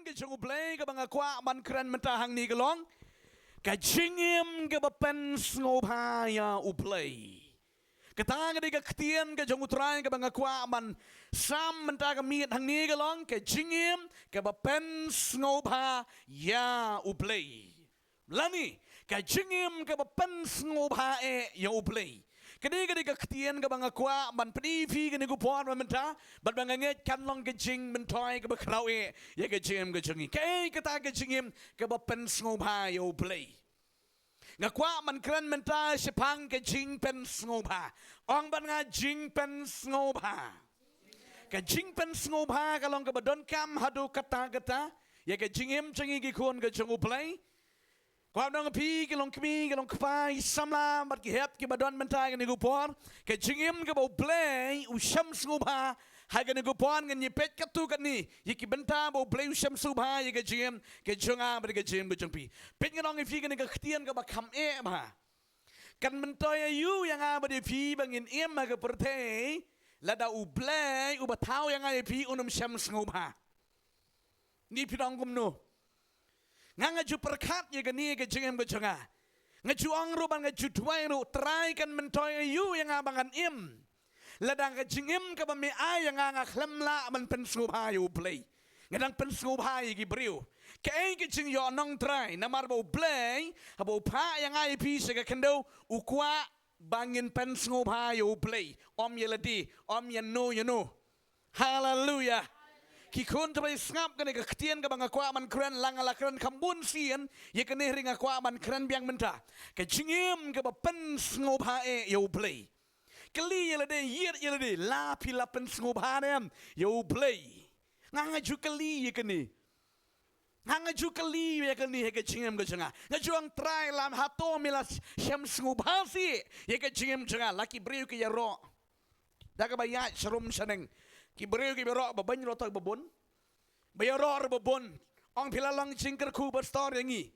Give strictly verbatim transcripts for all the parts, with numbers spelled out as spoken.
ka jong U Blei kaba nga kwah ban kren mynta hangne ka long ka jingim kaba pynsngewbha ïa U Blei. Kata ka dei ka ktien ka jong U Trai kaba nga kwah ban sam mynta ka miet hangne ka long ka jingim kaba pynsngewbha ïa U Blei. Lane ka jingim kaba pynsngewbha eh ïa U Blei. Ka dei ka dei ka ktien kaba nga kwah ban pyni ïa phi kane ka por mynta, bad ba nga ngeit kan long ka jingmyntoi kaba khraw eh ïa ka jingim ka jong ngi. Kaei kata ka jingim kaba pynsngewbha ïa U Blei? Nga kwah ban kren mynta shaphang ka jingpynsngewbha. Ong bad nga, jingpynsngewbha. Ka jingpynsngewbha ka long kaba donkam haduh katta katta ïa ka jingim jong ngi ki khun ka jong U Blei. Kwah ban ong ïa phi ki long kmie, ki long kpa, ki samla bad ki hep kiba don mynta ha kane ka por, ka jingim kaba U Blei u shem sngewbha ha kane ka por, ngin ïa peit katto katne ïa ki bynta ba U Blei u shem sngewbha ïa ka jingim ka jong nga bad ka jingim ka jong phi. Peit, ngan ong ïa phi kane ka ktien kaba kham eh bha. Kan myntoi aïu ïa nga bad ïa phi ba ngin im ha ka pyrthei lada U Blei uba thaw ïa nga ïa phi un ym shem sngewbha? Ngi, phi dang kumno? Nga, nga ju pyrkhat ïa kane ka jingim ka jong nga. Nga ju ong ruh bad nga ju duwai ruh, Trai, kan myntoi aïu ïa nga ba ngan im lada ka jingim kaba me ai ïa nga, nga khlem lah ban pynsngewbha ïa U Blei, nga dang pynsngewbha ïa ki briew? Kaei ka jingïohnong, Trai? Namar ba U Blei haba u phah ïa nga ïa phi sha ka khyndew, u kwah ba ngin pynsngewbha ïa U Blei, ym ïa lade, ym ïa no ïa no. Haleluya. Ki khun, to ba sngap kane ka ktien kaba nga kwah ban kren, la nga la kren kham bun sien ïa kane, hynrei nga kwah ban kren biang mynta. Ka jingim kaba pynsngewbha eh ïa U Blei. Kylli ïa lade, ïeit ïa lade, la phi la pynsngewbha ne em ïa U Blei? Nga, nga ju kylli ïa kane. Nga, nga ju kylli ïa kane ha ka jingim ka jong nga. Nga ju ong, Trai, la hato me la shem sngewbha seh ïa ka jingim jong nga? La ki briew ki ïaroh da kaba ïaid sharum shaneng. Ki briew kiba ïaroh ba bun ruh, to ba bun, ba ïaroh ruh ba bun. Ong, phi la long jingkyrkhu pastor ïa ngi,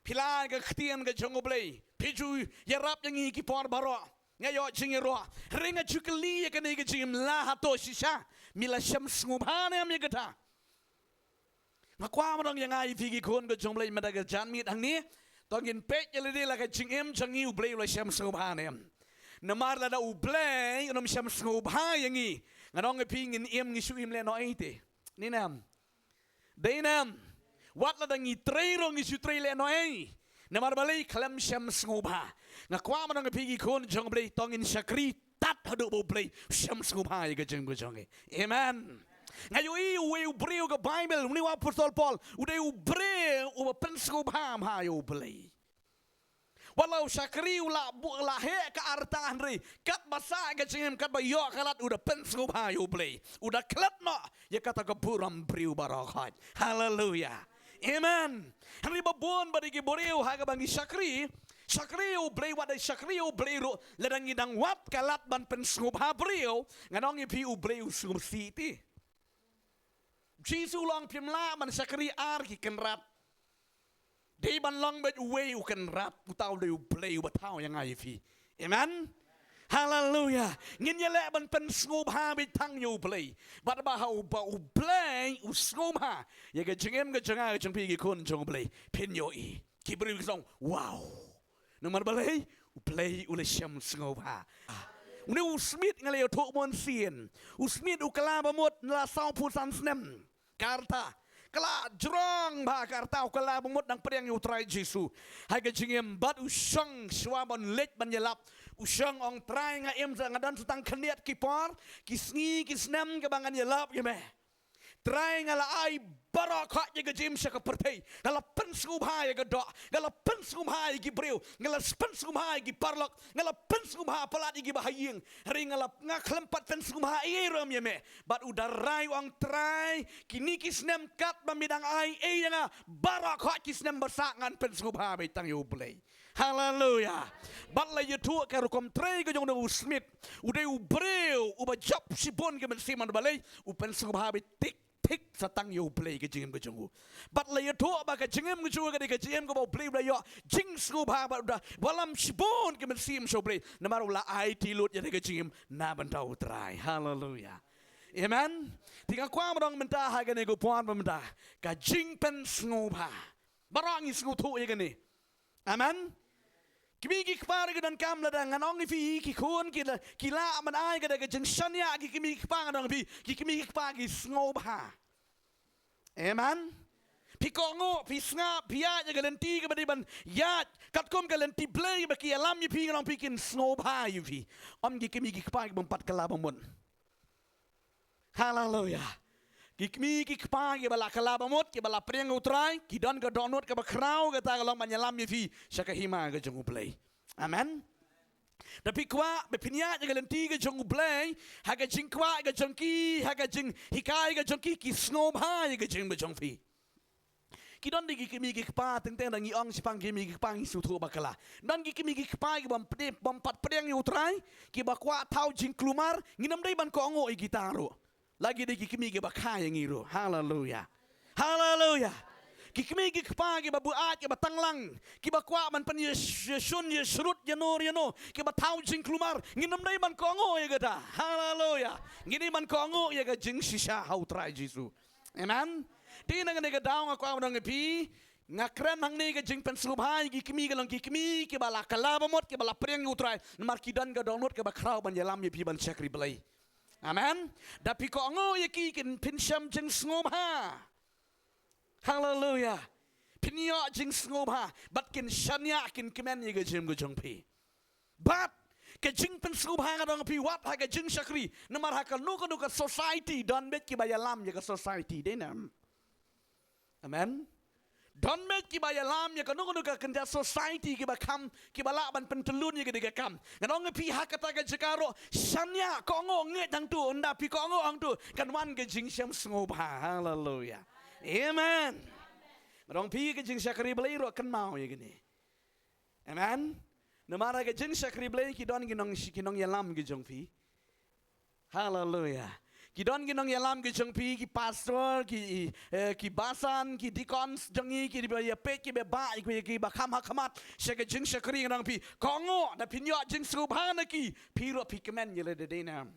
phi la ai ka ktien ka jong U Blei, phi ju ïarap ïa ngi ki por baroh. Nga ïoh jingïaroh. Hynrei nga ju kylli ïa kane ka jingim, la hato shisha me la shem sngewbha ne em ïa kata? Nga kwah ban ong ïa nga ïa phi ki khun ka jong U Blei mynta ka janmiet hangne, to ngin peit ïa lade la ka jingim jong ngi U Blei u la shem sngewbha ne em. Namar lada U Blei un ym shem sngewbha ïa ngi, ngan ong ïa phi, ngin im, ngi shu im lehnohei te, ne em? Dei ne em? Wat lada ngi trei ruh ngi shu trei lehnohei. Namar balei? Khlem shem sngewbha. Nga kwah ban ong ïa phi ki khun jong U Blei, to ngin shakri tad haduh ba U Blei u shem sngewbha ïa ka jingim ka jong ngi. Amen. Nga ïohi uwei u briew, ka Baibl, une u apostol Paul, u dei u briew uba pynsngewbha bha ïa U Blei. Wat la u shakri, u la buh, la heh ka rta, hynrei katba sah ka jingim, katba ïoh ka lad, u da pynsngewbha ïa U Blei, u da klet noh ïa kata ka burom briew baroh khoit. Haleluya. Amen. Hynrei ba bun ba dei ki briew ha kaba ngi shakri, shakri ïa U Blei, wat da shakri ïa U Blei ruh, lada ngi dang wad ka lad ban pynsngewbha briew, ngan ong ïa phi, U Blei u sngewsih te. Jisu u ong, phim lah ban shakri ar ki kynrad. Dei ban long beit uwei u kynrad, uta u dei U Blei uba thaw ïa nga ïa phi. Amen. Haleluya. Ngin ïaleh ban pynsngewbha beit tang ïa U Blei. Bad ba ha uba U Blei u sngewbha ïa ka jingim ka jong nga ka jong phi ki khun jong U Blei, phin ïohi ki briew ki ong, wow. Namar balei? U Blei u la shem sngewbha. Une u Smith nga la ïathuh bun sien. U Smith u kylla ba mut, la sawphew san snem ka rta. Ka la jrong bha ka rta, u kylla ba mut dang pdiang ïa U Trai Jisu ha ka jingim. Bad u shong, shuwa ban leit ban ïalap, u shong, ong, Trai, nga im sa, nga don sa tang khyndiat ki por, ki sngi, ki snem kaba ngan ïalap ïa me. Trai, nga la ai baroh khoit ïa ka jingim sha ka pyrthei. Nga la pynsngewbha ïa ka doh, nga la pynsngewbha ïa ki briew, nga la pynsngewbha ïa ki paralok, nga la pynsngewbha palat ïa kiba ha ïing. Hynrei nga la, nga khlem pat pynsngewbha ei ei ruh ïa me. Bad u da rai, u ong, Trai, kine ki snem katba me dang ai ei ïa nga, baroh khoit ki snem ba sah ngan pynsngewbha beit tang ïa U Blei. Haleluya. Bad la ïathuh ka rukom trei ka jong u Smith, u dei u briew uba jop shibun ki mynsiem, namar balei? U pynsngewbha beit tik tik sa tang ïa U Blei ka jingim ka jong u. Bad la ïathuh ba ka jingim ka jong u ka dei ka jingim kaba U Blei u da ïoh jingsngewbha, bad u da wallam shibun ki mynsiem sha U Blei, namar u la aiti lut ïa ka jingim na bynta U Trai. Haleluya. Amen. Te nga kwah ban ong mynta ha kane ka por mynta, ka jingpynsngewbha. Baroh ngi sngewthuh ïa kane. Amen. Ki kmie ki kpa ruh ki donkam, lada ngan ong ïa phi, ki khun ki la, ki lah ban ai ka da ka jingshaniah, ki kmie ki kpa, ngan ong ïa phi, ki kmie ki kpa ki sngewbha. Amen. Phi kohnguh, phi sngap, phi ïaid ïa ka lynti kaba dei ban ïaid katkum ka lynti Blei, ba ki ïalam ïa phi, ngan ong ïa phi, kin sngewbha ïa phi. Ym ki kmie ki kpa ki bym pat kylla ba mut. Haleluya. Ki kmie ki kpa kiba la kylla ba mut, kiba la pdiang ïa U Trai, ki don ka dohnud kaba khraw, kata ka long ban ïalam ïa phi sha ka hima ka jong U Blei. Amen. Da phi kwah ba phin ïaid ïa ka lynti ka jong U Blei ha ka jingkwah ka jong ki, ha ka jinghikai ka jong ki, ki sngewbha ïa ka jingim ka jong phi. Ki don de ki kmie ki kpa, teng teng da ngi ong shaphang ki kmie ki kpa ngi sngewthuh bakla. Don ki kmie ki kpa ki bym pdiang, bym pat pdiang ïa U Trai, kiba kwah thaw jingkulmar, ngin ym dei ban kohnguh ïa kita ruh. Lagi de ki kmie kiba kha ïa ngi ruh. Haleluya. Haleluya. Ki kmie ki kpa kiba buaid, kiba tanglang, kiba kwah ban pynïashun ïashrut ïano ïano, kiba thaw jingkulmar, ngin ym dei ban kohnguh ïa kata. Haleluya. Ngin dei ban kohnguh ïa ka jingshisha ha U Trai Jisu. Amen. Te na kane ka daw nga kwah ban ong ïa phi, nga kren hangne ka jingpynsngewbha ïa ki kmie, ka long ki kmie kiba la kylla ba mut, kiba la pdiang ïa U Trai, namar ki don ka dohnud kaba khraw ban ïalam ïa phi ban shakri Blei. Amen. Da phi kohnguh ïa ki, kin, phin shem jingsngewbha. Haleluya. Phin ïoh jingsngewbha bad kin shaniah, kin kmen ïa ka jingim ka jong phi. Bad ka jingpynsngewbha, nga ong ïa phi, wat ha ka jingshakri, namar ha kano kano ka society don beit kiba ïalam ïa ka society, dei ne em? Amen. Don beit kiba ïalam ïa kano kano ka kynja society, kiba kham, kiba lah ban pyntyllun ïa ka dei ka kam. Nga ong ïa phi, ha kata ka jaka ruh shaniah, kohnguh, ngeit hangto, ynda phi kohnguh hangto kan wan ka jingshem sngewbha. Haleluya. Amen. Nga ong ïa phi, ka jingshakri Blei ruh kynmaw ïa kane. Amen. Namar ha ka jingshakri Blei ki don ki nong, ki nongïalam ki jong phi. Haleluya. Ki don ki nongïalam ki jong phi, ki pastor, ki, eh, ki basan, ki deacons jong ngi, kiba ïa peit, kiba bah, ki, kiba kham ha khmat sha ka jingshakri, nga ong ïa phi, kohnguh, da phin ïoh jingsngewbha na ki, phi ruh phi kmen ïa lade, dei ne em?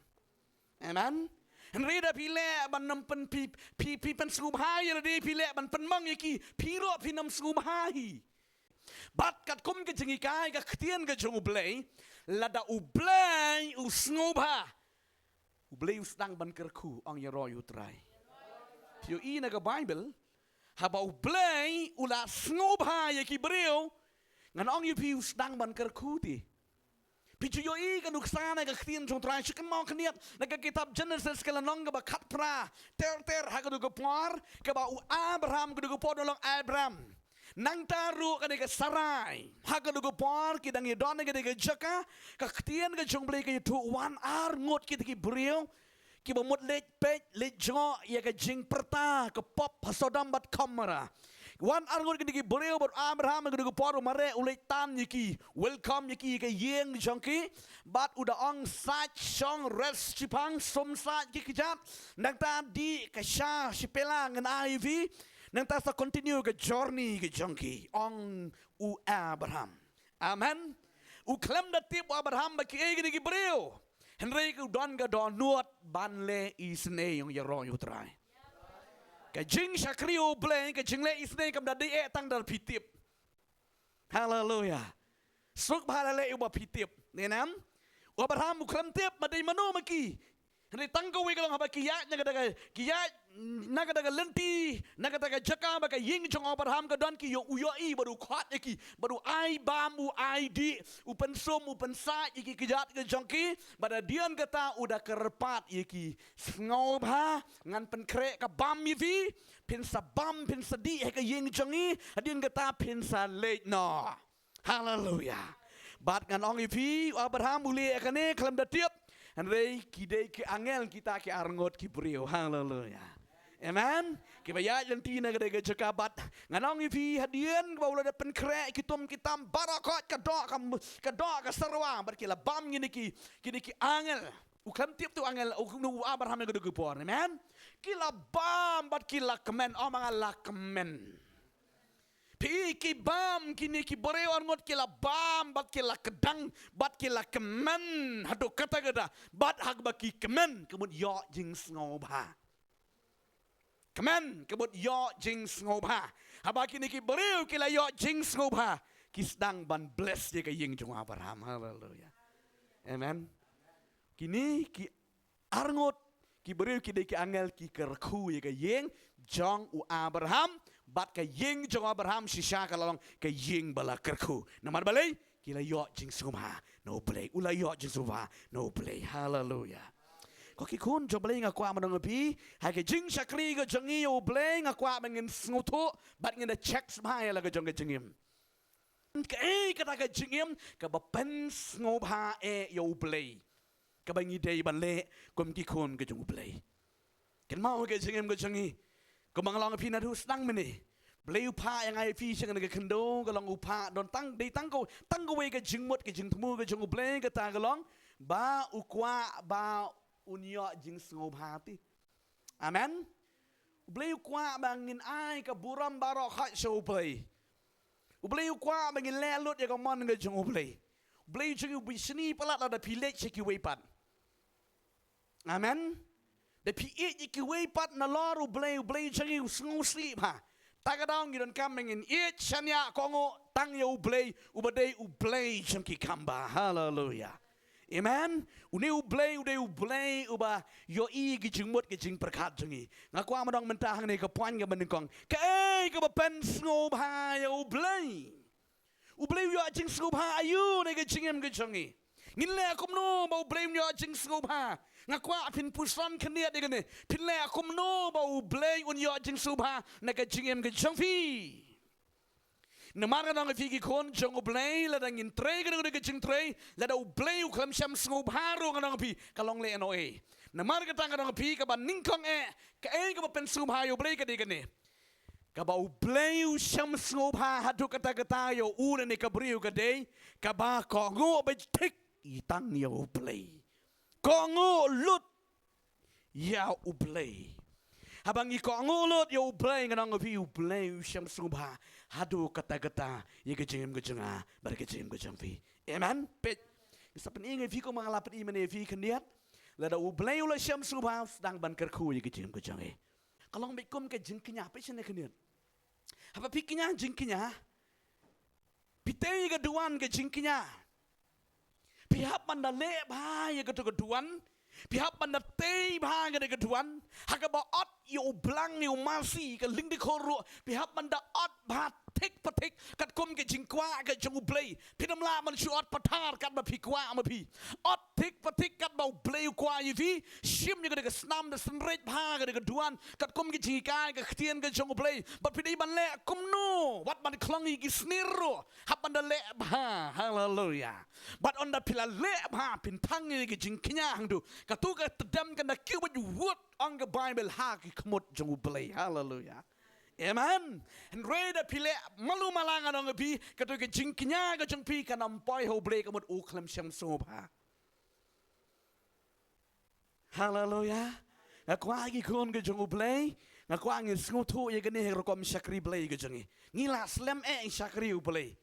Amen. Hynrei da phi leh ban ym pyn, phi, phi, phi pynsngewbha ïa lade, phi leh ban pynmong ïa ki, phi ruh phin ym sngewbha hi. Bad katkum ka jinghikai ka ktien ka jong U Blei, lada U Blei u sngewbha, U Blei u sdang ban kyrkhu, ong ïaroh ïa U Trai. Phi ïohi na ka Baibl, haba U Blei u la sngewbha ïa ki briew, ngan ong ïa phi, u sdang ban kyrkhu te. Phi ju ïohi ka nuksa na ka ktien jong U Trai, shu kynmaw khyndiat na ka kitab Jenesis, ka lynnong kaba khatphra ter ter, ha kata ka por kaba u Abraham, kata ka por u long Abram. Nangta ruh kane ka Sarai, ha kata ka por ki dang ïadon ha kata ka jaka, ka ktien ka jong U Blei ka ïathuh, wan ar ngut kita ki briew kiba mut leit peit, leit jngoh ïa ka jingpyrta ka pop ha Sodom bad Gomorrah. Wan ar ngut kita ki briew bad Abraham, kata ka por u mareh u leit tan ïa ki, welcome ïa ki ha ka ïing jong ki. Bad u da ong, sait shong, rest shipang, sum sait ki kjat. Nangta dih ka sha shi pela ngan ai ïa phi. Nangta sa continue ka journey ka jong ki, ong u Abraham. Amen. U khlem da tip u Abraham ba kiei kine ki briew. Hynrei u don ka dohnud ban leh isynei, ong ïaroh ïa U Trai. Ka jingshakri U Blei, ka jingleh isynei kam da dei eh tang da phi tip. Haleluya. Suk ba la leh ïa u ba phi tip. Dei ne em? U Abraham u khlem tip ba dei mano ma ki. Hynrei tang kawei ka long haba ki ïaid na kata ka, ki ïaid na kata ka lynti, na kata ka jaka ba ka ïing jong u Abraham ka don, ki ïoh, u ïohi bad u khot ïa ki, bad u ai bam, u ai dih, u pynsum, u pynsait ïa ki kjat ka jong ki, bad hadien kata u da kyrpad ïa ki, sngewbha ngan pynkhreh ka bam ïa phi, phin sa bam, phin sa dih ha ka ïing jong ngi, hadien kata phin sa leit noh. Haleluya. Bad ngan ong ïa phi, u Abraham u leh ïa kane khlem da tip. Hynrei ki dei ki angel kita ki arngut ki briew. Haleluya. Amen. Kiba ïaid lynti na ka dei ka jaka, bad ngan ong ïa phi, hadien ba u la dep pynkhreh ki tum ki tam baroh, ka doh ka, ka doh ka serwa, bad ki la bam kine ki, kine ki angel. U khlem tip te u angel, u, u Abraham ïa ka dei ka por. Amen. Ki la bam bad ki la kmen, ong ma nga la kmen. Phi ki bam, kine ki briew arngut ki la bam, bad ki la kdang, bad ki la kmen, haduh katta katta, bad haba ki kmen, ka mut ïoh jingsngewbha. Kmen, ka mut ïoh jingsngewbha. Haba kine ki briew ki la ïoh jingsngewbha, ki sdang ban bless ïa ka ïing jong u Abraham. Haleluya. Amen. Kine ki arngut, ki briew ki dei ki angel, ki kyrkhu ïa ka ïing jong u Abraham, bad ka ïing jong u Abraham shisha ka la long ka ïing ba la kyrkhu. Namar balei? Ki la ïoh jingsngewbha na u Blei. U la ïoh jingsngewbha na u Blei. Haleluya. Ko ki khun jong u Blei, nga kwah ban ong ïa phi, ha ka jingshakri ka jong ngi ïa u Blei, nga kwah ba ngin sngewthuh bad ngin da check bha ïa la ka jong ka jingim. Kaei kata ka jingim kaba pynsngewbha eh ïa u Blei, kaba ngi dei ban leh kum ki khun ka jong u Blei? Kynmaw ka jingim ka jong ngi, kumba nga la ong ïa phi naduh sdang mynne, Blei u phah ïa nga ïa phi sha kane ka khyndew, ka long u phah don tang, dei tang ka, tang kawei ka jingmut, ka jingthmu ka jong u Blei, kata ka long ba u kwah ba un ïoh jingsngewbha te. Amen. U Blei u kwah ba ngin ai ka burom baroh khoit sha u Blei. U Blei u kwah ba ngin leh lut ïa ka mon ka jong u Blei. U Blei u jong ngi u bishni palat lada phi leit sha kiwei pat. Amen. Da phi ïeit ïa kiwei pat nalor u Blei, u Blei u jong ngi u sngewsih bha. Ta ka daw ngi donkam ba ngin ïeit shaniah kohnguh tang ïa u Blei, uba dei u Blei jong ki kam bha. Haleluya. Amen. Une u Blei u dei u Blei uba ïohi ki jingmut ki jingpyrkhat jong ngi. Nga kwah ban ong mynta hangne ka point kaba nyngkong, kaei kaba pynsngewbha ïa u Blei? U Blei u ïoh jingsngewbha aïu na ka jingim ka jong ngi? Ngin leh kumno ba u Blei un ïoh jingsngewbha? Nga kwah phin puson khyndiat ïa kane. Phin leh kumno ba u Blei un ïoh jingsngewbha na ka jingim ka jong phi? Namar nga ong ïa phi ki khun jong u Blei, lada ngin trei kano kano ka jingtrei, lada u Blei u khlem shem sngewbha ruh, nga ong ïa phi, ka long lehnohei. Namar kata nga ong ïa phi, kaba nyngkong eh, kaei kaba pynsngewbha ïa u Blei ka dei kane. Kaba u Blei u shem sngewbha haduh katta katta ïa u lane ka briew ka dei kaba kohnguh beit thik tang ïa u Blei. Kohnguh lut ïa u Blei. Haba ngi kohnguh lut ïa u Blei, nga ong ïa phi, u Blei u shem sngewbha haduh katta katta ïa ka jingim ka jong nga bad ka jingim ka jong phi. Amen. Peit. Sa pyni ïa phi kumba nga la pyni mynne ïa phi khyndiat. Lada u Blei u la shem sngewbha, sdang ban kyrkhu ïa ka jingim ka jong ngi. Ka long beit kum ka jingkñia, peit shane khyndiat. Haba phi kñia jingkñia, phi tei ïa ka duwan ka jingkñia. Phi hap ban da leh bha ïa kato ka duwan. Phi hap ban da tei bha ïa ka duwan. Ha kaba ot ïa u blang ïa u masi, ka lyngdikor ruh, phi hap ban da ot bha thik pa thik katkum ka jingkwah ka jong u Blei. Phim lah ban shu ot pathar katba phi kwah ma phi. Ot thik pa thik katba u Blei u kwah ïa phi. Shim ïa kane ka snam da synreit bha kane ka duwan katkum ka jinghikai ka ktien ka jong u Blei. Bad phi dei ban leh kumno, wat ban khlong ïa ki snier ruh, hap ban da leh bha. Haleluya. Bad ynda phi la leh bha, phin thang ïa ka jingkñia hangto. Kato ka tdem kan da kiew beit wut, ong ka Baibl, ha ki khmut jong u Blei. Haleluya. Amen. Hynrei da phi leh malu mala, nga ong ïa phi, kato ka jingkñia ka jong phi kan ym poi ha u Blei, ka mut u khlem shem sngewbha. Haleluya. Nga kwah ki khun ka jong u Blei, nga kwah ngin sngewthuh ïa kane ha ka rukom shakri Blei ka jong ngi. Ngi la slem eh shakri u Blei.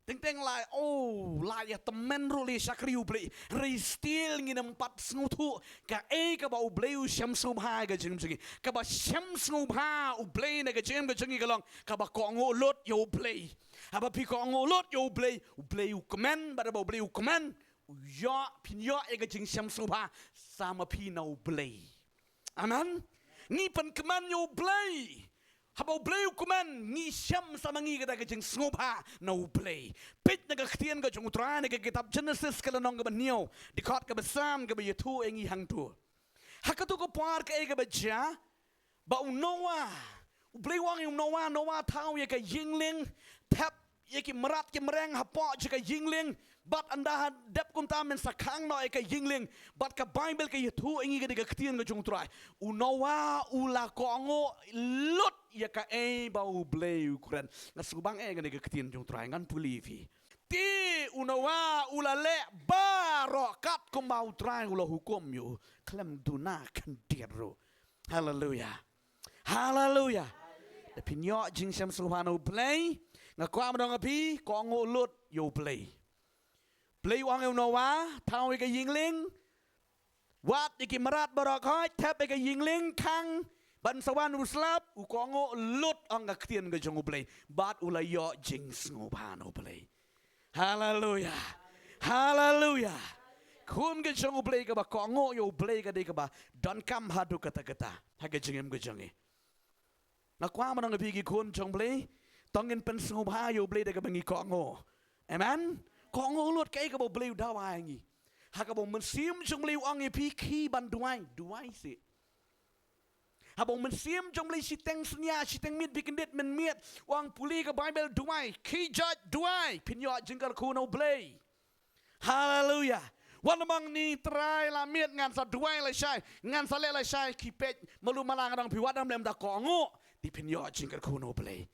Teng teng la, oh, la ïa tymmen ruh la shakri u Blei. Hynrei still ngin ym pat sngewthuh kaei kaba u Blei u shem sngewbha ka jingim jong ngi. Kaba shem sngewbha u Blei na ka jingim ka jong ngi ka long kaba kohnguh lut ïa u Blei. Haba phi kohnguh lut ïa u Blei, u Blei u kmen, bad haba u Blei u kmen, u ïoh, phin ïoh ïa ka jingshem sngewbha sa ma phi na u Blei. Amen. Ngi pynkmen ïa u Blei. Haba u Blei u kmen, ngi shem sa ma ngi kata ka jingsngewbha na u Blei. Peit na ka ktien ka jong u Trai na ka kitab Jenesis ka lynnong kaba hynñiew, dkhot kaba san, kaba ïathuh ïa ngi hangto. Ha kato ka por kaei kaba jia, ba u Noah, u Blei u ong ïa u Noah, Noah, thaw ïa ka ïing lieng, thep ïa ki mrad ki mreng hapoh jong ka ïing lieng, bad ynda ha dep kumta men sa khang noh ïa ka ïing lieng. Bad ka Baibl ka ïathuh ïa ngi, ka dei ka ktien ka jong u Trai, u Noah u la kohnguh lut ïa kaei ba u Blei u kren. Nga sngewbang eh, ka dei ka ktien jong u Trai, ngan pule ïa phi. Te u Noah u la leh baroh katkum ba u Trai u la hukum ïa u, khlem duna khyndiat ruh. Haleluya. Haleluya. Phin ïoh jingshem sngewbha na U Blei. Nga kwah ban ong ïa phi, kohnguh lut ïa U Blei. Blei u ong ïa u Noah, thaw ïa ka ïing lieng, wad ïa ki mrad baroh khoit, thep ïa ka ïing lieng, khang ban sa wan u slap, u kohnguh lut ong ka ktien ka jong U Blei. Bad u la ïoh jingsngewbha na U Blei. Haleluya. Haleluya. Khun ka jong U Blei kaba kohnguh ïa U Blei ka dei kaba donkam haduh katta katta ha ka jingim ka jong ngi. Nga kwah ban ong ïa phi ki khun jong U Blei, to ngin pynsngewbha ïa U Blei da kaba ngi kohnguh. Amen. Kohnguh lut kaei kaba U Blei u dawa ïa ngi. Ha kaba u Mynsiem jong U Blei u ong ïa phi, khie ban duwai, duwai seh. Haba u Mynsiem jong U Blei shiteng synñia, shiteng miet, phi kyndit mynmiet, u ong pule ka Baibl, duwai, khie jot duwai, phin ïoh jingkyrkhu na U Blei. Haleluya. Wat nym ong ni Trai, la miet ngan sa duwai lashai, ngan sa leh lashai, khie peit malu mala, nga ong ïa phi, wat nym leh ym da kohnguh, te phin ïoh jingkyrkhu na U Blei.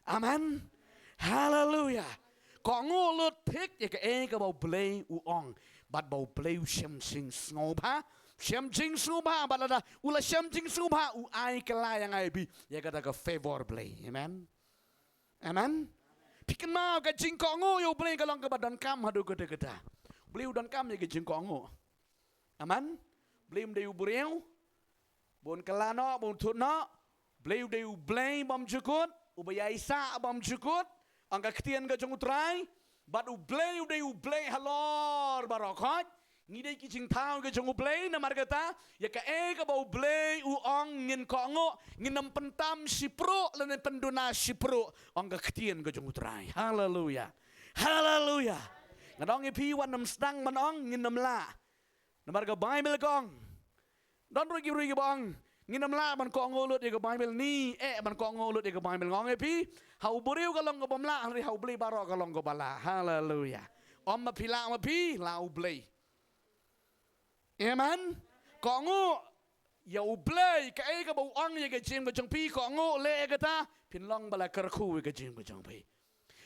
Amen. Haleluya. Kohnguh lut thik ïa kaei kaba U Blei u ong. Bad ba U Blei u shem jingsngewbha. Shem jingsngewbha, bad lada u la shem jingsngewbha, u ai kylla ïa nga ïa phi ïa kata ka favor Blei. Amen. Amen. Phi kynmaw, ka jingkohnguh ïa U Blei ka long kaba donkam haduh katta katta. U Blei u donkam ïa ka jingkohnguh. Amen. U Blei um dei u briew ba un kylla noh, ba un thut noh. U Blei u dei U Blei bymjukut, uba ïaisah bymjukut, ong ka ktien ka jong U Trai. Bad U Blei u dei U Blei halor baroh khoit. Ngi dei ki jingthaw ka jong U Blei, namar kata ïa kaei kaba U Blei u ong ngin kohnguh, ngin ym pyntam shipruh lane pynduna shipruh, ong ka ktien ka jong U Trai. Haleluya. Haleluya. Nga ong ïa phi, wat nym sdang ban ong ngin ym lah. Namar ka Baibl ka ong, don ruh ki briew kiba ong, ngin ym lah ban kohnguh lut ïa ka Baibl, ni eh ban kohnguh lut ïa ka Baibl. Nga ong ïa phi, ha u briew ka long kaba ym lah, hynrei ha U Blei baroh ka long kaba lah. Haleluya. Ym ma phi lah ma phi, lah U Blei. Amen. Kohnguh ïa U Blei, kaei kaba u ong ïa ka jingim ka jong phi, kohnguh leh ïa kata, phin long ba la kyrkhu ïa ka jingim ka jong phi.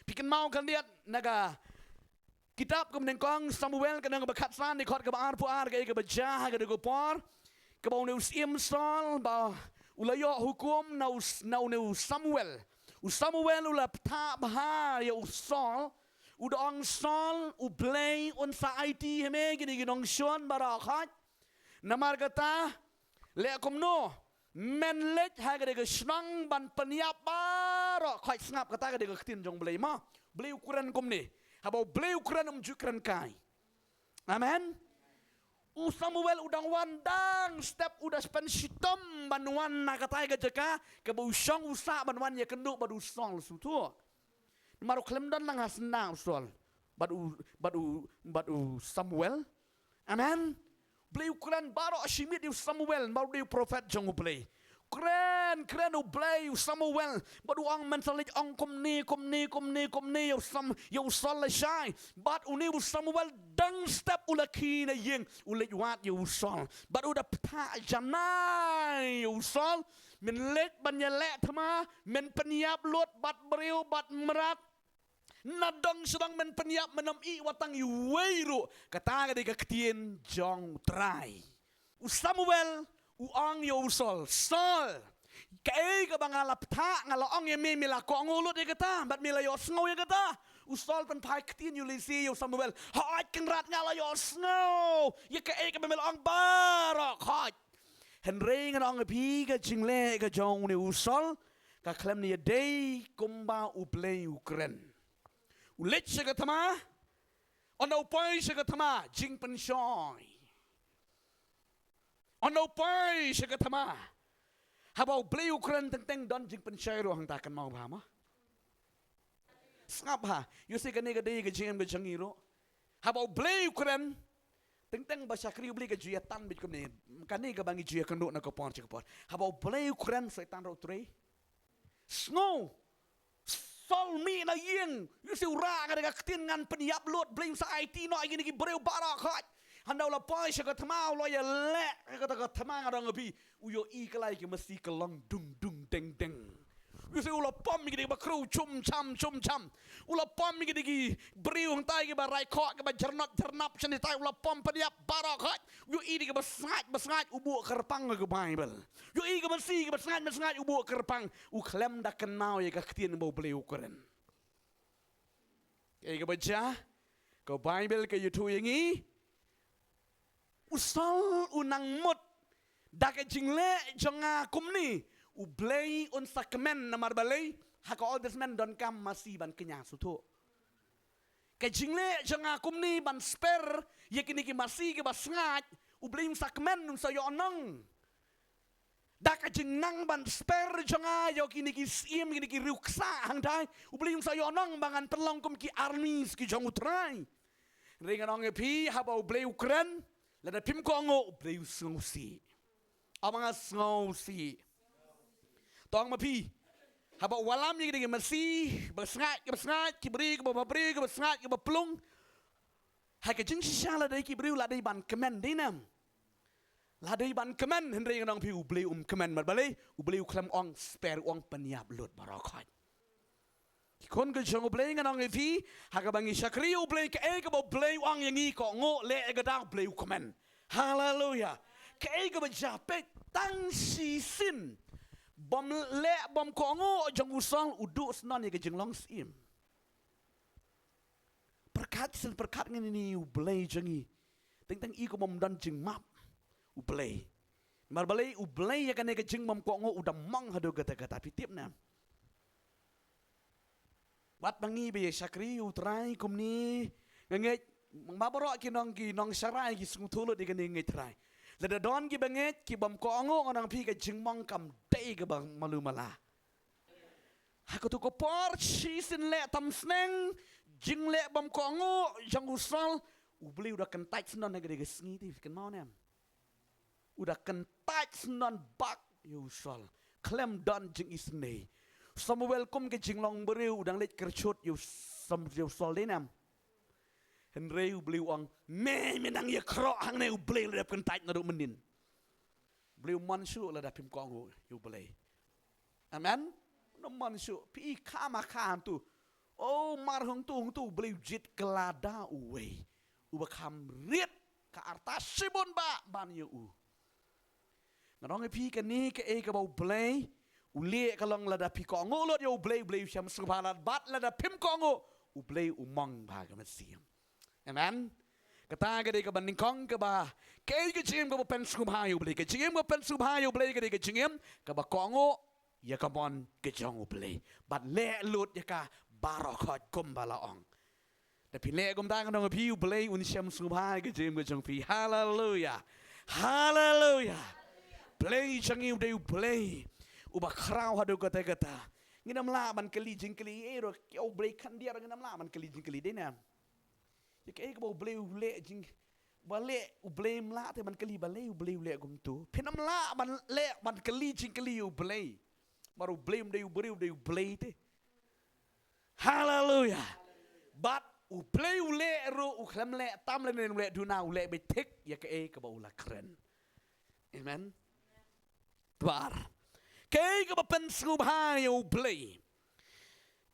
Phi kynmaw khyndiat na ka kitab kaba nyngkong Samuel, ka lynnong kaba khatsan, dkhot kaba arphew ar, kaei kaba jia ha kata ka por, kaba une u syiem Saul ba u la ïoh hukum na u, na une u Samuel. U Samuel u la bthah bha ïa u Saul, u da ong, Saul, U Blei un sa aiti ha me kine ki nongshun baroh khoit. Namar kata, leh kumno, men leit ha kata ka shnong ban pynïap baroh khoit. Sngap, kata ka dei ka ktien jong U Blei mo. U Blei u kren kumne. Haba U Blei u kren, um ju kren kai. Amen. U Samuel u dang wan dang step, u da spend shitom ban wan na kata ka jaka kaba u shong u sah ban wan ïakynduh bad u Saul shuh. Namar u khlem don lang ha syndah u Saul bad u, bad u, bad u Samuel. Amen. Blei u kren baroh shi miet ïa u Samuel, namar u dei u prophet jong U Blei. Kren, kren U Blei ïa u Samuel bad u ong, men sa leit ong kumne, kumne, kumne, kumne ïa u Sam, ïa u Saul lashai. Bad une u Samuel dang step u la khie na ïing, u leit wad ïa u Saul. Bad u da bthah janai ïa u Saul, men leit ban ïaleh thma, men pynïap lut bad briew bad mrad. Na dong sha dong men pynïap, men ym ïeh wat tang iwei ruh. Kata ka dei ka ktien jong U Trai. U Samuel u ong ïa u Saul, Saul, kaei kaba nga la bthah, nga la ong ïa me, me la kohnguh lut ïa kata, bad me la ïohsngew ïa kata. U Saul pynphai ktien ïa u lynti ïa u Samuel, hooid Kynrad, nga la ïohsngew ïa kaei kaba me la ong baroh khoit. Hynrei ngan ong ïa phi, ka jingleh ka jong une u Saul ka khlem da ïadei kumba U Blei u kren. U leit sha ka thma, ynda u poi sha ka thma, jingpynshoi. Ynda u poi sha ka thma, haba U Blei u kren teng teng don jingpynshoi ruh hangta, kynmaw bha mo. Sngap bha, ïohi kane ka dei ka jingim ka jong ngi ruh. Haba U Blei u kren, teng teng ba shakri U Blei ka ju ïa tan beit kumne. Kane kaba ngi ju ïakynduh na ka por sha ka por. Haba U Blei u kren, Soitan ruh u trei. Sngew. Saul mih na ïing, ïohi u rah ka dei ka ktien, ngan pynïap lut, Blei un sa aiti noh ïa kine ki briew baroh khoit. Hynda u la poi sha ka thma, u la ïaleh ha kata ka thma, nga ong ïa phi, u ïohi kyllai ki masi ka long dung dung deng deng. Ïohi u la pom ïa ki dei ba khrew chum cham chum cham. U la pom ïa ki dei ki briew hangtai ki ba rai khoh ki ba jyrnot jyrnap shane tai u la pom pynïap baroh khoit. Ïohi dei ki ba sngaid ba sngaid u buh kyrpang ka Baibl. Ïohi ki ba si ki ba sngaid ba sngaid u buh kyrpang. U khlem da kynmaw ïa ka ktien ba U Blei u kren. Kaei kaba jia, ka Baibl ka ïathuh ïa ngi. U Saul u nang mut da ka jingleh jong nga kumne. U Blei un sa kmen namar balei ha ka Old Testament donkam masi ban kñia sngewthuh. Ka jingleh jong nga kumne ban sper ïa kine ki masi ki ba sngaid. U Blei un sa kmen un sa ïoh nong. Da ka jingnang ban sper jong nga ïa kine ki syiem kine ki riewksah hangtai. U Blei un sa ïoh nong ba ngan pynlong kum ki armies ki jong U Trai. Hynrei ngan ong ïa phi haba U Blei u kren lada phim kohnguh U Blei u sngewsih. Ong ma nga sngewsih. Tong ma phi haba u wallam ïa kine ki masi ba sngaid ki ba sngaid ki briew ki ba briew ki ba sngaid ki ba plung. Ha ka jingshisha lada ki briew lada ban kmen dei nam. Lada ban kmen hynrei ngan ong phi U Blei um kmen mat balei U Blei u khlem ong sper u ong pynïap lut baroh khoit. Ki khun ka jong U Blei ngan ong ïa phi ha kaba ngi shakri U Blei kaei kaba U Blei u ong ïa ngi kohnguh leh ïa kata U Blei u kmen. Haleluya. Kaei kaba jia peit tang shisien bym leh bym kohnguh jong u Saul u duh snon ïa ka jinglong syiem. Pyrkhat sien pyrkhat ngi ni U Blei jong ngi. Teng teng i kum bym don jingmap U Blei. Namar balei U Blei ïa kane ka jingbym kohnguh u da mong haduh katta katta phi tip ne. Wat ba ngi ba ïa shakri U Trai kumne nga ngeit ma baroh ki nong ki nong sharai ki sngewthuh lut ïa kane ngeit Trai. Lada don ki ba ngeit ki bym kohnguh ngan ong phi ka jingmong kam dei kaba malu mala. Ha kato ka por shisien leh tam sneng jingleh bym kohnguh jong u Saul U Blei u da kyntait snon ha kane ka sngi te kynmaw ne em. U da kyntait snon bak ïa u Saul khlem don jingisynei. Samuel kum ka jinglong briew u dang leit kyrshut ïa u Sam ïa u Saul dei ne em. Hynrei U Blei u ong me me nang ïa khroh hangne U Blei u la dep kyntait naduh mynnin. Blei u mon shuh lada phim kohnguh ïa U Blei. Amen. Nang mon shuh phi kha ma kha hangtu. O mar hangtu hangtu Blei u jied kylla da uwei uba kham rit ka arta shibun ba ban ïa u. Nga ong ïa phi kane kaei kaba U Blei u leh ka long lada phi kohnguh lut ïa U Blei U Blei u shem sngewbha lad bad lada phim kohnguh U Blei u mong bha ka mynsiem. Amen. Kata ka dei kaba nyngkong kaba kaei ka jingim kaba pynsngewbha ïa U Blei ka jingim kaba pynsngewbha ïa U Blei ka dei ka jingim kaba kohnguh ïa ka mon ka jong U Blei bad leh lut ïa ka baroh khoit kumba la ong. Da phi leh kumta ka nong phi U Blei un shem sngewbha ïa ka jingim ka jong phi. Haleluya. Haleluya. Blei jong ngi U Blei U Blei uba khraw haduh katta katta. Ngin ym lah ban kylli jingkylli ïa U Blei khyndiat ngin ym lah ban kylli jingkylli dei ne em. Ïa kaei kaba U Blei u leh jing ba leh U Blei ym lah te ban kylli balei U Blei u leh kumtu. Phin ym lah ban leh ban kylli jingkylli ïa U Blei. Mar U Blei um dei U Blei U dei U Blei te. Haleluya. Bad U Blei u leh ruh u khlem leh tam lane u leh duna u leh beit thik ïa kaei kaba u la kren. Amen. Dwar. Kaei kaba pynsngewbha ïa U Blei.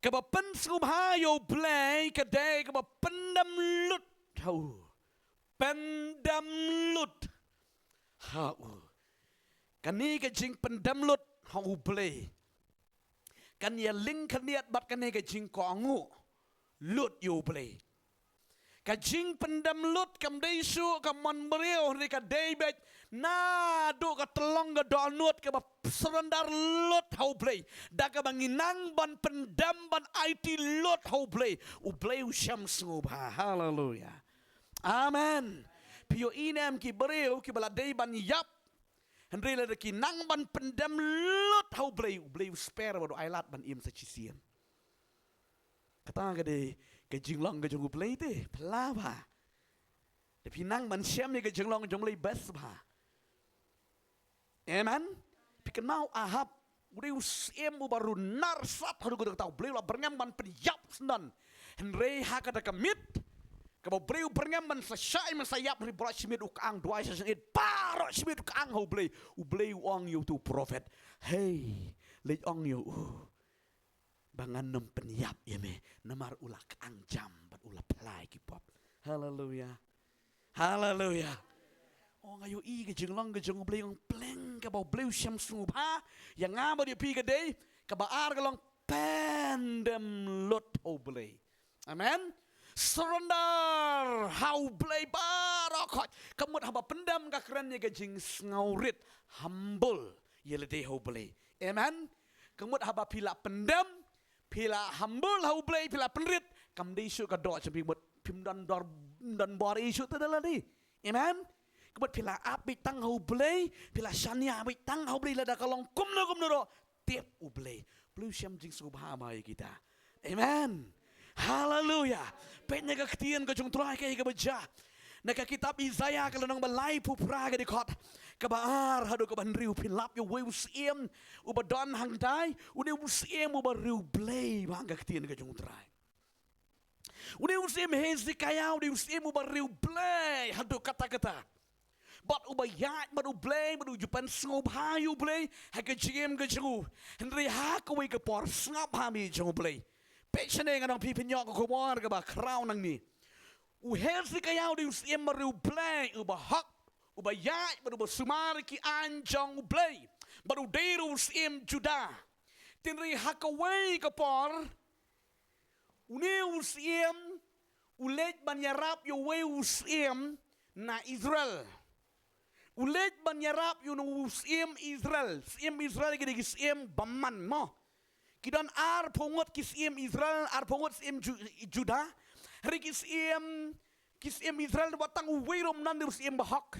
Kaba pynsngewbha ïa U Blei ka dei kaba pyndem lut ha u. Pyndem lut ha u. Kane ka jingpyndem lut ha U Blei kan ïa lyngkhniat bad kane ka jingkohnguh lut ïa U Blei. Ka jingpyndem lut kam dei shuh ka mon briew hynrei ka dei beit naduh ka tyllong ka dohnud kaba surrender lut ha U Blei da kaba ngi nang ban pyndem ban aiti lut ha U Blei. U Blei u shem sngewbha. Haleluya. Amen. Phi ïohi ne em ki briew kiba la dei ban ïap hynrei lada ki nang ban pyndem lut ha U Blei U Blei u sper bad u ailad ban im sa shisien. Kata ka dei ka jinglong ka jong U Blei te phi lah ba da phi nang ban shem ïa ka jinglong jong U Blei best bha. Amen. Phi kynmaw Ahab u dei u syiem uba runar sat haduh katta katta U Blei u la byrngem ban pynïap sdang. Hynrei ha kata ka miet kaba U Blei u byrngem ban sa shah ïa man sa ïap hynrei baroh shi miet u kyang duwai sa shang it baroh shi miet u kyang ha U Blei. U Blei u ong ïa utu u prophet hei leit ong ïa u ba ngan nym pynïap ïa me, namar u la kang jam bad u la phla ïa ki pop. Haleluya. Haleluya. O, nga ïohi ka jinglong ka jong U Blei ong pleng kaba U Blei u shem sngewbha ïa nga bad ïa phi ka dei kaba ar ka long pyndem lut ha U Blei. Amen. Surrender ha U Blei baroh khoit. Ka mut haba pyndem ka kren ïa ka jingsngewrit, humble ïa lade ha U Blei. Amen. Ka mut haba phi la pyndem, phi la humble ha U Blei, phi la pynrit, kam dei shuh ka doh jong phi, ka mut phim don dor, don bor ïa shuh te da lade. Amen. Ka mut phi la ap beit tang ha U Blei, phi la shaniah beit tang ha U Blei, lada ka long kumno kumno ruh, tip U Blei. U Blei u shem jingsngewbha bha ïa kita. Amen. Haleluya. Peit na ka ktien ka jong U Trai kaei kaba jia. Na ka kitab Isaïah ka lynnong ba laiphew phra ka dkhot kaba ar haduh kaba hynriew, phin lap ïa uwei u syiem uba don hangtai, une u syiem uba riewblei, ba hangta ka ktien ka jong U Trai. Une u syiem Hezekiah u dei u syiem uba riewblei haduh katta katta. Bad uba ïaid bad U Blei, bad u ju pynsngewbha ïa U Blei ha ka jingim ka jong u. Hynrei ha kawei ka por, sngap ha mi jong U Blei. Peit shane, ngan ong phi, phin ïoh ka khubor kaba khraw nangne. U Hezekiah u dei u syiem ba riewblei, uba hok, uba ïaid bad uba sumar ïa ki aiñ jong U Blei. Bad u dei ruh u syiem Judah. Hynrei ha kawei ka por, une u syiem u leit ban ïarap ïa uwei u syiem na Israel. U leit ban ïarap ïa une u syiem Israel. Syiem Israel ki dei ki syiem bymman mo. Ki don arphew ngut ki syiem Israel, arphew ngut syiem Ju-, Judah. Hynrei ki syiem, ki syiem Israel, wat tang uwei ruh ym don, dei u syiem ba hok.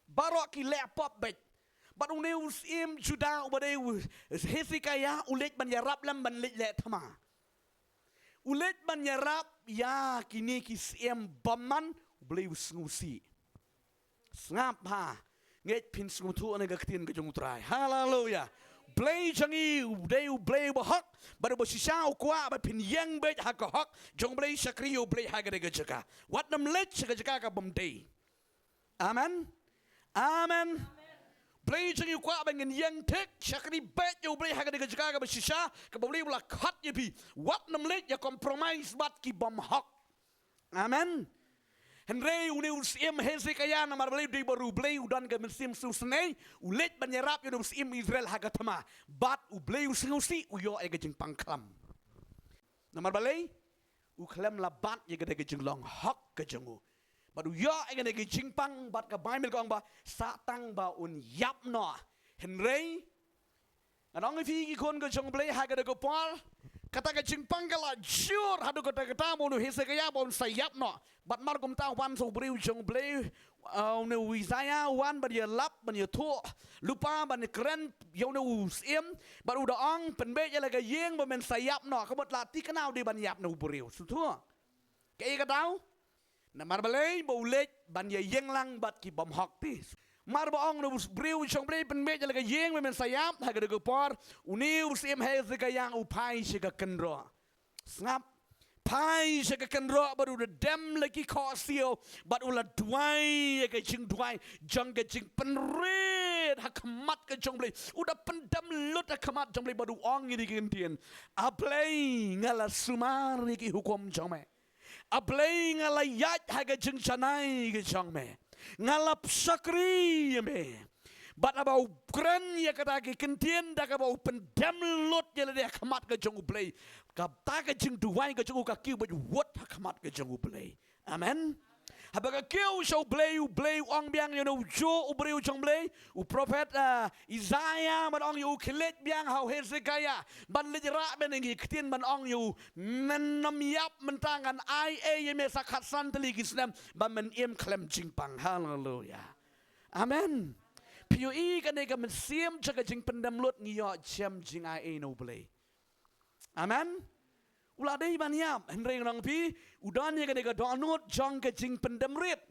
Baroh ki leh pop beit. Bad une u syiem Judah uba dei u Hezekiah u leit ban ïarap lem ban leit leh thma. U leit ban ïarap ïa kine ki syiem bymman, U Blei u sngewsih. Sngap ha. Ngeit phin sngewthuh na ka ktien ka jong U Trai. Haleluya. Blei jong ngi u dei U Blei uba hok, bad uba shisha u kwah ba phin ïeng beit ha ka hok jong U Blei, shakri ïa U Blei ha katei ka jaka. Wat nym leit sha ka jaka ka bym dei. Amen. Amen. Blei jong ngi u kwah ba ngin ïeng thik, shakri beit ïa U Blei ha katei ka jaka kaba shisha, kaba U Blei u la khot ïa phi. Wat nym leit ïa compromise bad ki bym hok. Amen. Hynrei une u syiem Hezekiah, namar balei? U dei ba riewblei, u don ka mynsiem sngewsynei, u leit ban ïarap ïa une u syiem Israel ha ka thma. Bad U Blei u sngewsih, u ïoh ïa ka jingpang khlam. Namar balei? U khlem la bat ïa katei ka jinglong hok ka jong u. Bad u ïoh ïa katei ka jingpang, bad ka Baibl ka ong ba sah tang ba un ïap noh. Hynrei ngan ong ïa phi ki khun ka jong U Blei ha katei ka por, kata ka jingpang ka la jur haduh katta katta ba une u Hezekiah ba un sa ïap noh. Bad mar kumta wan sa u briew jong U Blei, uh, une u Isaïah, wan ban ïalap, ban ïathuh lypa, ban kren ïa une u syiem. Bad u da ong, pynbeit ïa la ka ïing ba men sa ïap noh. Ka mut la thikna u dei ban ïap na u briew. Sngewthuh? Kaei ka daw? Namar balei? Ba u leit ban ïaïeng lang bad ki bym hok te. Mar ba ong une u briew jong U Blei, pynbeit ïa la ka ïing ba men sa ïap, ha katei ka por une u syiem Hezekiah u phai sha ka kynroh. Sngap. Phai sha ka kynroh bad u da dem la ki khohsiew, bad u la duwai ïa ka jingduwai jong ka jingpynrit ha khmat ka jong U Blei. U da pyndem lut ha khmat jong U Blei bad u ong ïa kine ki ktien: A Blei, nga la sumar ïa ki hukum jong me. A Blei, nga la ïaid ha ka jingshaniah ka jong me. Nga la shakri ïa me. Bad haba u kren ïa kata ki ktien, da kaba u pyndem lut ïa lade ha khmat ka jong U Blei, kata ka jingduwai ka jong u ka kiew bad wut ha khmat ka jong U Blei. Amen. Haba ka kiew sha U Blei, U Blei u ong biang ïa une u juh u briew jong U Blei, u prophet, ah, Isaïah, ban ong ïa u khie leit biang ha u Hezekiah, ban leit rah biang ïa ki ktien, ban ong ïa u, men nym ïap mynta, ngan ai ei ïa me sa khatsan tylli ki snem ba men im khlem jingpang. Haleluya. Amen. Phi ïohi kane ka mynsiem jong ka jingpyndem lut, ngi ïoh jem jingaiei na U Blei. Amen. U la dei ban ïap, hynrei ngan ong phi, u don ïa kane ka dohnud jong ka jingpyndem rit.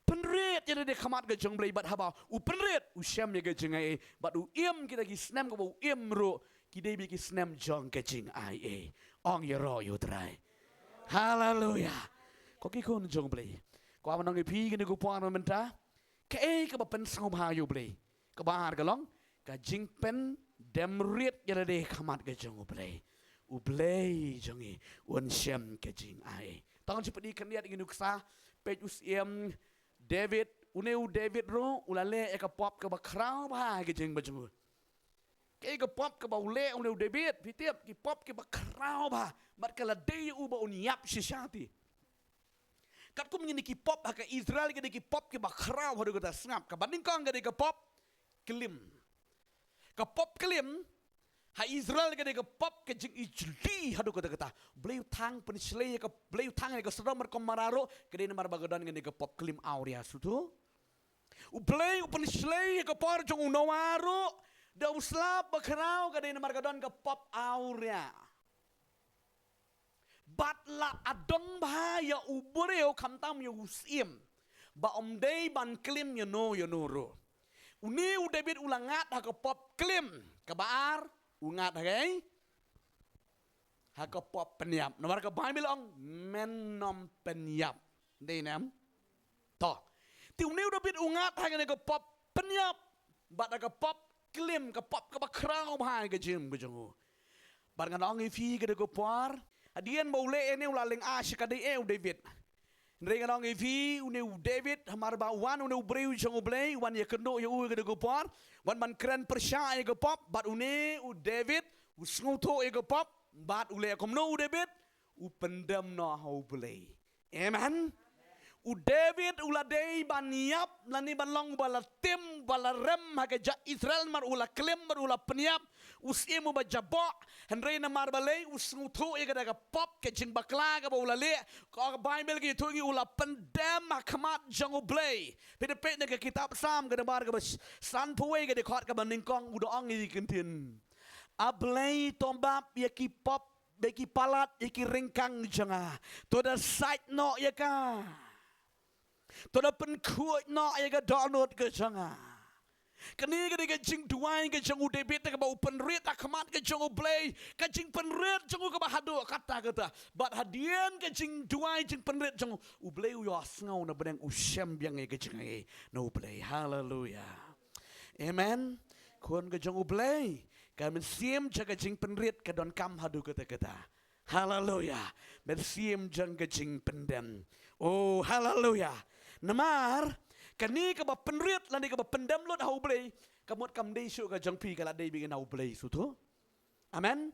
Pynrit ïa lade ha khmat ka jong U Blei, bad haba u pynrit, u shem ïa ka jingaiei, bad u im, kita ki snem kaba u im ruh ki dei beit ki snem jong ka jingaiei. Ong ïaroh ïa U Trai. Haleluya. Ko ki khun jong U Blei, ko, wan ngan ong ïa phi kane ka por mynta, kaei kaba pynsngewbha ïa U Blei? Kaba ar ka long ka jingpyndem rit ïa lade ha khmat ka jong U Blei. U Blei jong ngi un shem ka jingai. Tang shu peit khyndiat ïa ki nuksa, peit u Syiem David, une u David ruh u la leh ïa ka pop kaba khraw bha ha ka jingim jong u. Kaei ka pop kaba u leh une u David, phi tip, ki pop kiba khraw bha, bad ka la dei ïa u ba un ïap shisha te. Katkum ngi ne ki pop ha ka Israel, ka dei ki pop kiba khraw haduh katta, sngap, kaba nyngkong ka dei ka pop klim. Ka pop klim ha Israel ka dei ka pop ka jingijli haduh katta katta. Blei u thang pynshlei ïa ka, Blei u thang ïa ka Sodom bad Gomorrah ruh, ka dei namar ba ka don kane ka pop klim awria, sngewthuh. U Blei u pynshlei ïa ka por jong u Noah ruh, da u slap bakhraw, ka dei namar ka don ka pop awria. Bad la adong bha ïa u briew khamtam ïa u Syiem, ba ym dei ban klim ïano ïano ruh. Une u David u la ngat ha ka pop klim. Kaba ar, u ngat ha kaei? Ha ka pop pynïap. Namar ka Baibl ong, men nym pynïap. Dei ne em? To. Te une u David u ngat ha kane ka pop pynïap bad ha ka pop klim, ka pop kaba khraw bha ha ka jingim ka jong u. Bad ngan ong ïa phi ka dei ka por, hadien ba u leh ïa une u la lynga sha ka dei eh u David. Hynrei ngan ong ïa phi, une u David, hamar ba u wan une u briew jong u Blei, u wan ïakynduh ïa u ka dei ka por, wan ban kren pyrshah ïa ka pop, bad une u David u sngewthuh ïa ka pop, bad u leh kumno u David? U pyndem noh ha u Blei. Amen. U David u la dei ban ïap lane ban long uba la tim, uba la rem ha ka jaid Israel namar u la klim bad u la pynïap. U Syiem uba jaboh, hynrei namar balei? U sngewthuh ïa kata ka pop, ka jingbakla kaba u la leh. Ka Baibl ka ïathuh ïa ngi u la pyndem ha khmat jong u Blei. Phi da peit na ka kitab Salm ka dei nambar kaba sanphew wei ka dei khot kaba nyngkong, u da ong ïa ki ktien: A Blei, to map ïa ki pop, ïa ki palat, ïa ki ryngkang jong nga. To da sait noh ïa ka. To da pynkhuid noh ïa ka dohnud ka jong nga. Kane ka dei ka jingduwai ka jong u David kaba u pynrit ha khmat ka jong u Blei. Ka jingpynrit jong u kaba haduh katta katta. Bad hadien ka jingduwai jingpynrit jong u, u Blei u ïohsngew na bneng, u shem biang ïa ka jingai na u Blei. Haleluia. Amen. Khun ka jong u Blei, ka mynsiem jong ka jingpynrit ka donkam haduh katta katta. Haleluia. Mynsiem jong ka jingpyndem. Oh, haleluia. Namar kane kaba pynrit lane kaba pyndem lut ha u Blei, ka mut kam dei shuh ka jong phi, ka la dei beit na u Blei, sngewthuh. Amen.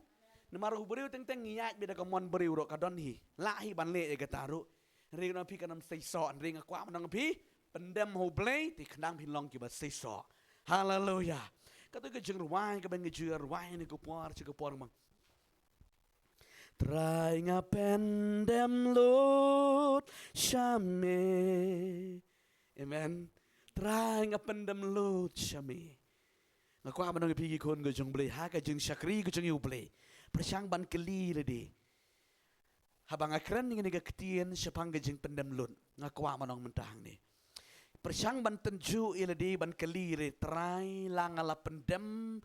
Namar u briew teng teng ngi ïaid beit da ka mon briew ruh, ka don hi, lah hi ban leh ïa kata ruh. Hynrei ngan ong ïa phi, kan ym seisoh, hynrei nga kwah ban ong ïa phi, pyndem ha u Blei, te khnang phin long kiba seisoh. Haleluia. Kato ka jingrwai kaba ngi ju rwai ha kane ka por sha ka por, mang: Trai, nga pyndem lut sha me. Amen. Trai, nga pyndem lut sha me. Nga kwah ban ong ïa phi ki khun ka jong u Blei, ha ka jingshakri ka jong u Blei, pyrshang ban kylli ïa lade. Haba nga kren ïa kane ka ktien shaphang ka jingpyndem lut, nga kwah ban ong mynta hangne, pyrshang ban tynjuh ïa lade, ban kylli ïa lade: Trai, la nga la pyndem,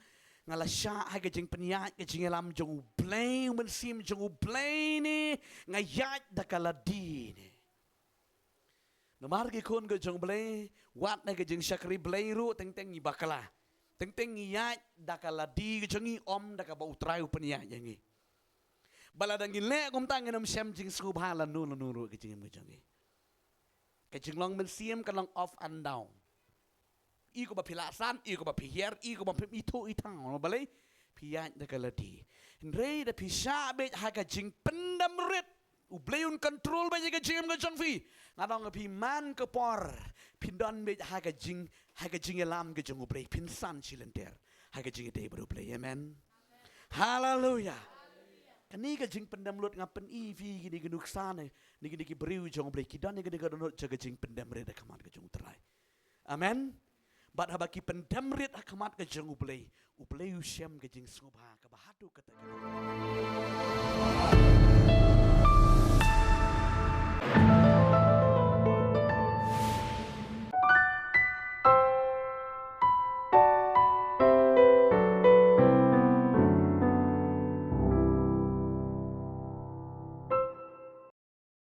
nga la shah ha ka jingpynïaid ka jingïalam jong u Blei, u Mynsiem jong u Blei ne nga ïaid da ka lade ne? Namar ki khun ka jong u Blei, wat na ka jingshakri Blei ruh teng teng ngi bakla. Teng teng ngi ïaid da ka lade ka jong ngi, ym da kaba u Trai u pynïaid ïa ngi. Ba lada ngi leh kumta, ngin ym shem jingsngewbha lano lano ruh ha ka jingim ka jong ngi. Ka jinglong mynsiem ka long up and down. Ïa kaba phi la san, ïa kaba phi hiar, ïa kaba phi ithuh ithaw, balei? Phi ïaid da ka lade. Hynrei da phi shah beit ha ka jingpyndem rit, u Blei un control beit ïa ka jingim ka jong phi. Nga ong ïa phi, man ka por phin don beit ha ka jing, ha ka jingïalam ka jong u Blei, phin san shilynter ha ka jingïadei bad u Blei. Amen. Haleluia. Kane ka jingpyndem lut, nga pyni ïa phi kine ki nuksa ne, ne kine ki briew jong u Blei, ki don ïa kane ka dohnud jong ka jingpyndem rit ha khmat ka jong u Trai. Amen. Bad haba ki pyndem rit ha khmat ka jong u Blei, u Blei u shem ka jingsngewbha kaba haduh katta katta.